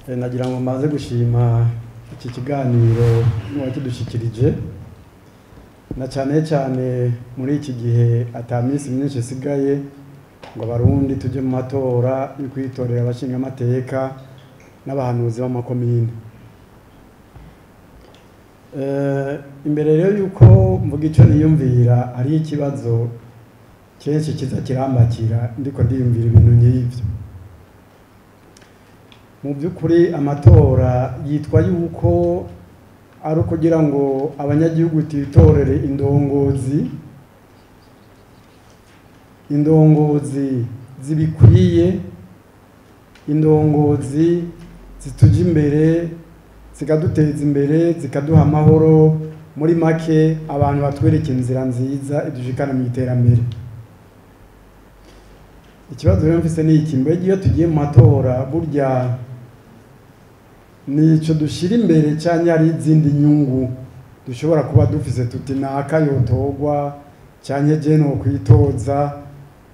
Nagira ngo mbanze gushima iki kiganiro n'uwakidushikirije, na cyane cyane muri iki gihe ata minsi myinshi isigaye ngo Abarundi tujye mu matora yo kwitorera abashingamateka n'abahanuzi b'amakomine. Imbere rero yuko mvuga icyo niyumvira, hariho ikibazo kenshi kiza kirambakira ndiko ndiyumvira ibintu nk'ivyo. Mu by'ukuri amatora yitwa yuko ari ukugira ngo abanyagihugu titorere indongozi, indongozi zibikwiye, indongozi zituja imbere, zikaduteza imbere, zikaduha amahoro, muri make abantu batwereka inzira nziza idushikana mu iterambere. Ikibazo rero mfise ni iki: mbega iyo tugiye mu matora burya nico dushira imbere, canke hari izindi nyungu dushobora kuba dufise, tuti naka yotorwa canke je nokwitoza,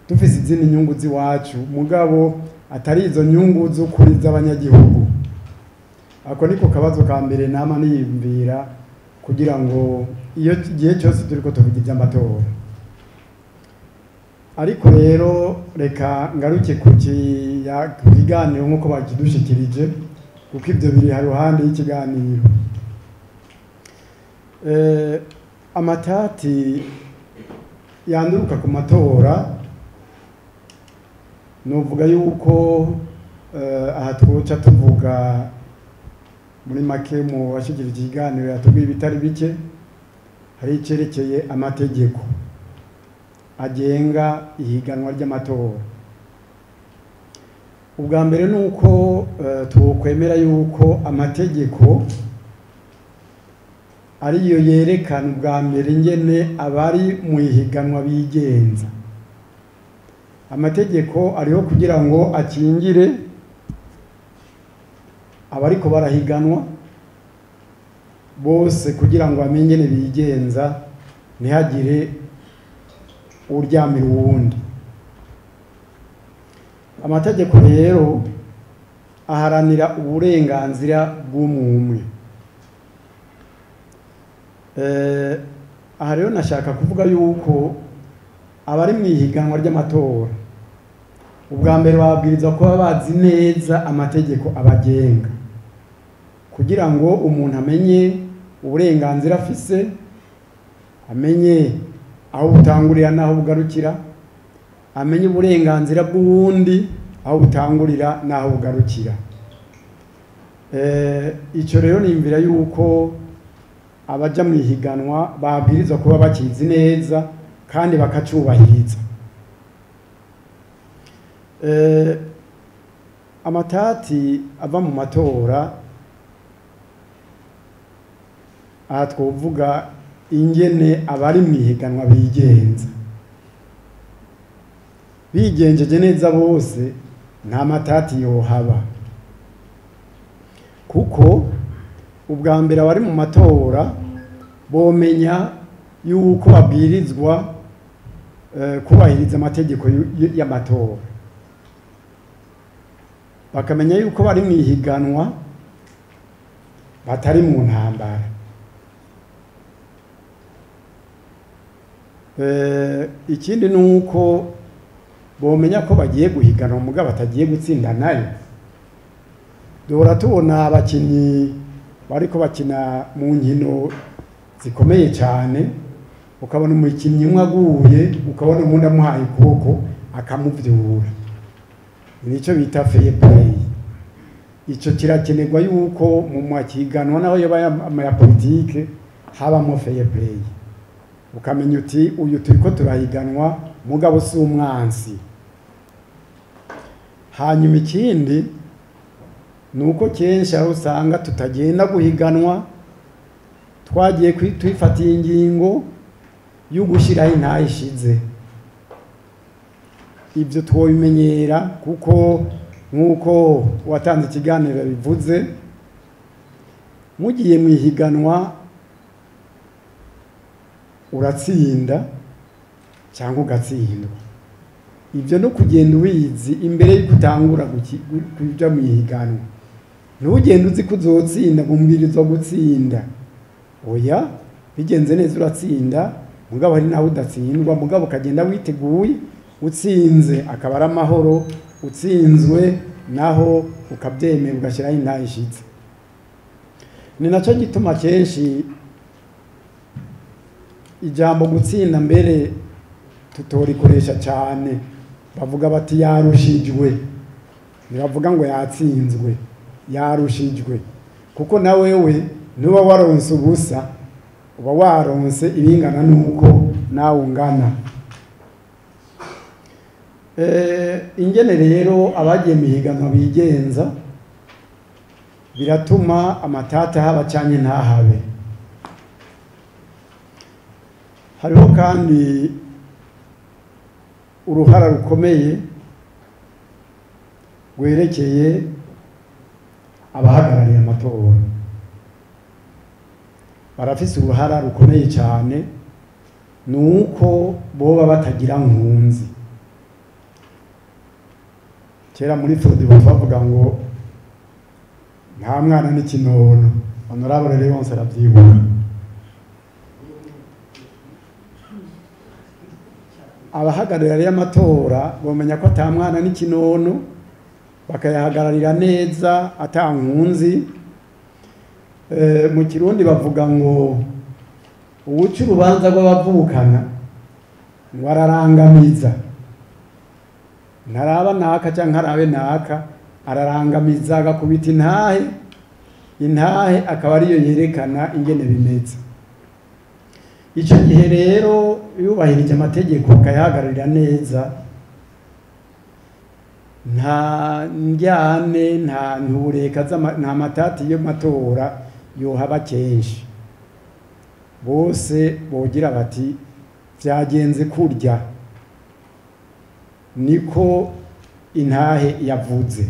dufise izindi nyungu z'iwacu mugabo atari izo nyungu z'ukuri z'abanyagihugu? Ako niko kabazo ka mbere nama niyumvira kugira ngo iyo igihe cyose turiko tuvuga ivy'amatora. Ariko rero reka ngaruke ku kiganiro nk'uko bakidushikirije, kuko ivyo biri haruhande y'ikiganiro. Amatati yanduruka ku matora, novuga yuko aha twoca tuvuga muri make mu bashikirije ikiganiro yatubwiye ibitari bike. Hari icerekeye amategeko agenga ihiganwa ry'amatora. Ubwa mbere ni uko twokwemera yuko amategeko ariyo yerekana ubwa mbere ingene abari mu ihiganwa bigenza. Amategeko ariho kugira ngo akingire abariko barahiganwa bose, kugira ngo bamenye ingene bigenza, ntihagire uryamira uwundi. Amategeko rero aharanira uburenganzira bw'umwe. Aha rero nashaka kuvuga yuko abari mu ihiganwa ry'amatora ubwa mbere babwirizwa kuba bazi neza amategeko abagenga, kugira ngo umuntu amenye uburenganzira afise, amenye aho butangurira n'aho bugarukira, amenye uburenganzira bw'uwundi aho butangurira n'aho bugarukira. Icyo rero nimvira yuko abaja mu ihiganwa babwirizwa kuba bakizi neza kandi bakacubahiriza. Amatati ava mu matora, aha twovuga ingene abari mu ihiganwa bigenza. Bigenjeje neza bose, nta matati yohaba, kuko ubwa mbere abari mu matora bomenya yuko babwirizwa kubahiriza amategeko y'amatora, bakamenya yuko bari mu ihiganwa, batari mu ntambara. Ikindi ni uko bomenya ko bagiye guhiganwa mugabo batagiye gutsinda nayo. Duhora tubona abakinyi bariko bakina mu nkino zikomeye cyane, ukabona umukinnyi umwe aguye, ukabona uwundi amuhaye ukuboko akamuvyura. Nico bita fair play. Ico kirakenerwa yuko mu mahiganwa, naho yoba ya politike, habamo fair play, ukamenya uti uyu turiko turahiganwa mugabo si umwansi. Hanyuma ikindi ni uko kenshi aho usanga tutagenda guhiganwa twagiye twifatiye ingingo yo gushyiraho intahe ishize. Ibyo twobimenyera, kuko nk'uko watanze ikiganiro bivuze, mugiye mu ihiganwa uratsinda cyangwa ugatsindwa. Ibyo no kugenda ubizi imbere y'uko utangura kuja mu ihiganwa. Ntugende uzi ko uzotsinda ngo umbwirizwa gutsinda. Oya, bigenze neza uratsinda, mugabo hari naho udatsindwa, mugabo ukagenda witeguye, utsinze akaba ari amahoro, utsinzwe naho ukabyemera ugashyiraho intahe ishitse. Ni nacyo gituma kenshi ijambo gutsinda mbere tutorikoresha cyane, bavuga bati yarushijwe, ntibavuga ngo yatsinzwe, yarushijwe, kuko na wewe ntuba waronse ubusa, uba waronse ibingana nuko nawe ungana. Ingene rero abagiye mihiganwa bigenza biratuma amatata haba canke ntahabe. Hariho kandi uruhara rukomeye rwerekeye abahagarariye amatora. Barafise uruhara rukomeye cyane, nuko boba batagira nkunzi. Kera muri Frodebu bavuga ngo nta mwana n'ikinono, Honorable Leonce aravyibuka. Abahagarariye amatora bomenya ko ata mwana n'ikinono, bakayahagararira neza ata nkunzi. Mu Kirundi bavuga ngo uwuca urubanza rw'abavukana ngo ararangamiza, ntaraba naka canke arabe naka, ararangamiza agakubita intahe, intahe akaba ariyo yerekana ingene bimeze. Ico gihe rero yubahirije amategeko akayahagararira neza, nta njyane, nta ntureka, nta matati y'amatora yohaba kenshi. Bose bogira bati vyagenze kurya, niko intahe yavuze.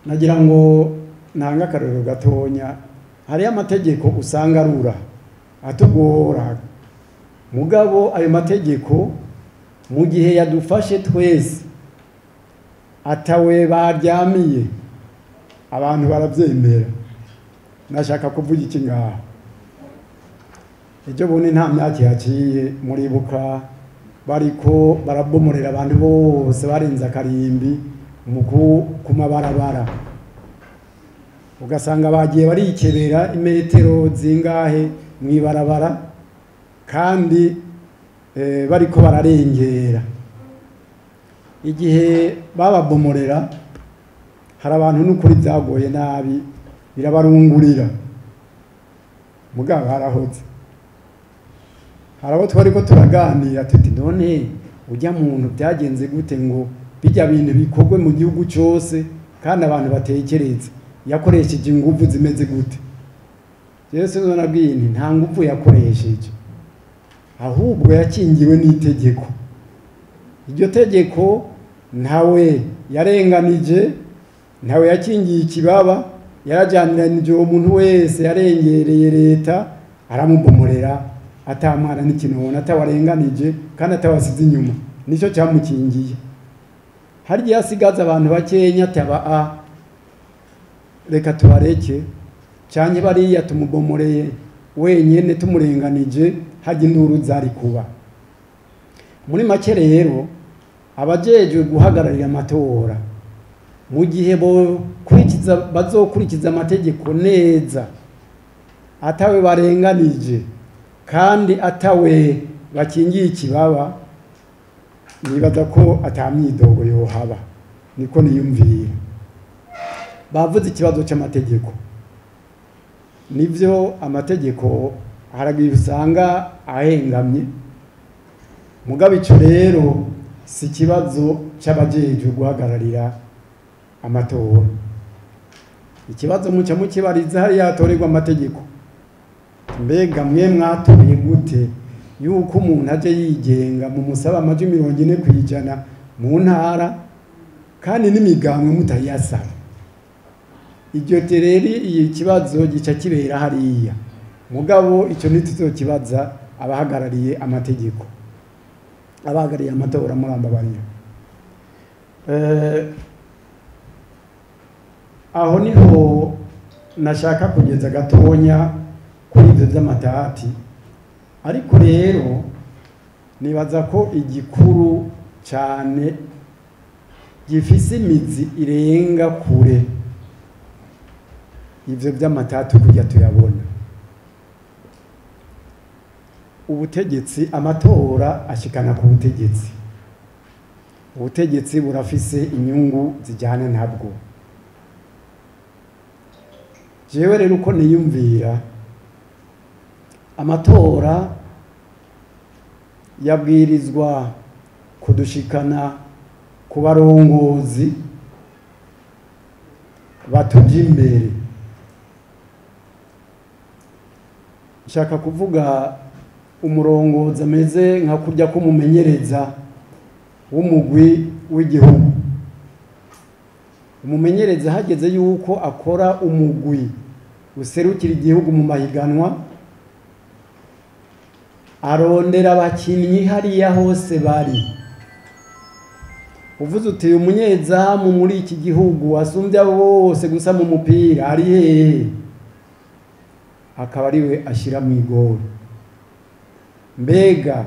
Nagira ngo ntanga akarorero gatonya, hariyo amategeko usanga arura atugora, mugabo ayo mategeko mu gihe yadufashe twese atawe baryamiye, abantu baravyemera. Nashaka kuvuga iki ngaha? Ejo bundi nta myaka yaciye muribuka bariko barabomorera abantu bose barenze akarimbi ku mabarabara, ugasanga bagiye barikebera imetero zingahe mw'ibarabara, kandi bariko bararengera. Igihe bababomorera hari abantu n'ukuri byagoye nabi, birabarungurira, mugabo harahoze. Hari abo twariko turaganira tuti none ujya muntu byagenze gute ngo bijya bintu bikorwe mu gihugu cyose kandi abantu batekereza, yakoresheje ingufu zimeze gute? Yesu nabwiye nti nta ngufu yakoresheje, ahubwo yakingiwe n'itegeko. Iryo tegeko ntawe yarenganije, ntawe yakingiye ikibaba, yarajaniranije uwo muntu wese yarengereye leta aramubomorera, atamwana n'ikinono, atawarenganije kandi atawasize inyuma, nicyo cyamukingiye. Hari igihe asigaza abantu bakenya ataba a reka tubareke, canke bariya tumubomoreye wenyene tumurenganije, hajya induru zari kuba. Muri make rero abajejwe guhagararira amatora mu gihe bazokurikiza amategeko neza, atawe barenganije kandi atawe bakingiye ikibaba, nibaza ko atamyidogo yohaba, niko niyumvira. Bavuze ikibazo cy'amategeko, nivyo amategeko haragiye usanga ahengamye, mugabo ico rero si ikibazo c'abajejwe guhagararira amatora. Ikibazo muca mukibariza hariya hatorerwa amategeko. Mbega mwe mwatoye gute yuko umuntu aje yigenga mu musaba amajwi 40% mu ntara kandi n'imigambwe mutayasaba? Iryo tereri iyi kibazo gica kibera hariya, mugabo ico ntituzokibaza abahagarariye amategeko. Abagariye amatora murambabarira. Aho niho nashaka kugeza gatonya kuri ibyo by'amatati. Ariko rero nibaza ko igikuru cyane gifise imizi irenga kure ivyo by'amatati kujya tuyabona. Ubutegetsi, amatora ashikana ku butegetsi. Ubutegetsi burafise inyungu zijyana nabwo. Jewe rero uko niyumvira, amatora yabwirizwa kudushikana ku barongozi batujya imbere. Nshaka kuvuga umurongozi ameze nka kurya k'umumenyereza w'umugwi w'igihugu. Umumenyereza hageze yuko akora umugwi userukira igihugu mu mahiganwa, arondera abakinnyi hariya hose bari. Uvuze uti umunyezamu muri iki gihugu asumbya bose gusa mu mupira ari hehe, akaba ariwe ashyira mu igoro. Mbega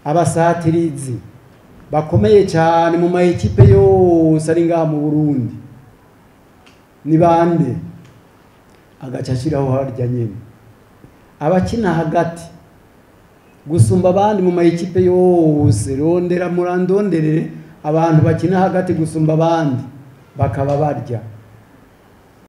abasatirizi bakomeye cyane mu ma ekipe yose ari ngaha mu Burundi ni bande? Agaca ashyiraho harya nyene. Abakina hagati gusumba abandi mu ma ekipe yose, rondera murandonderere abantu bakina hagati gusumba abandi, bakaba barya.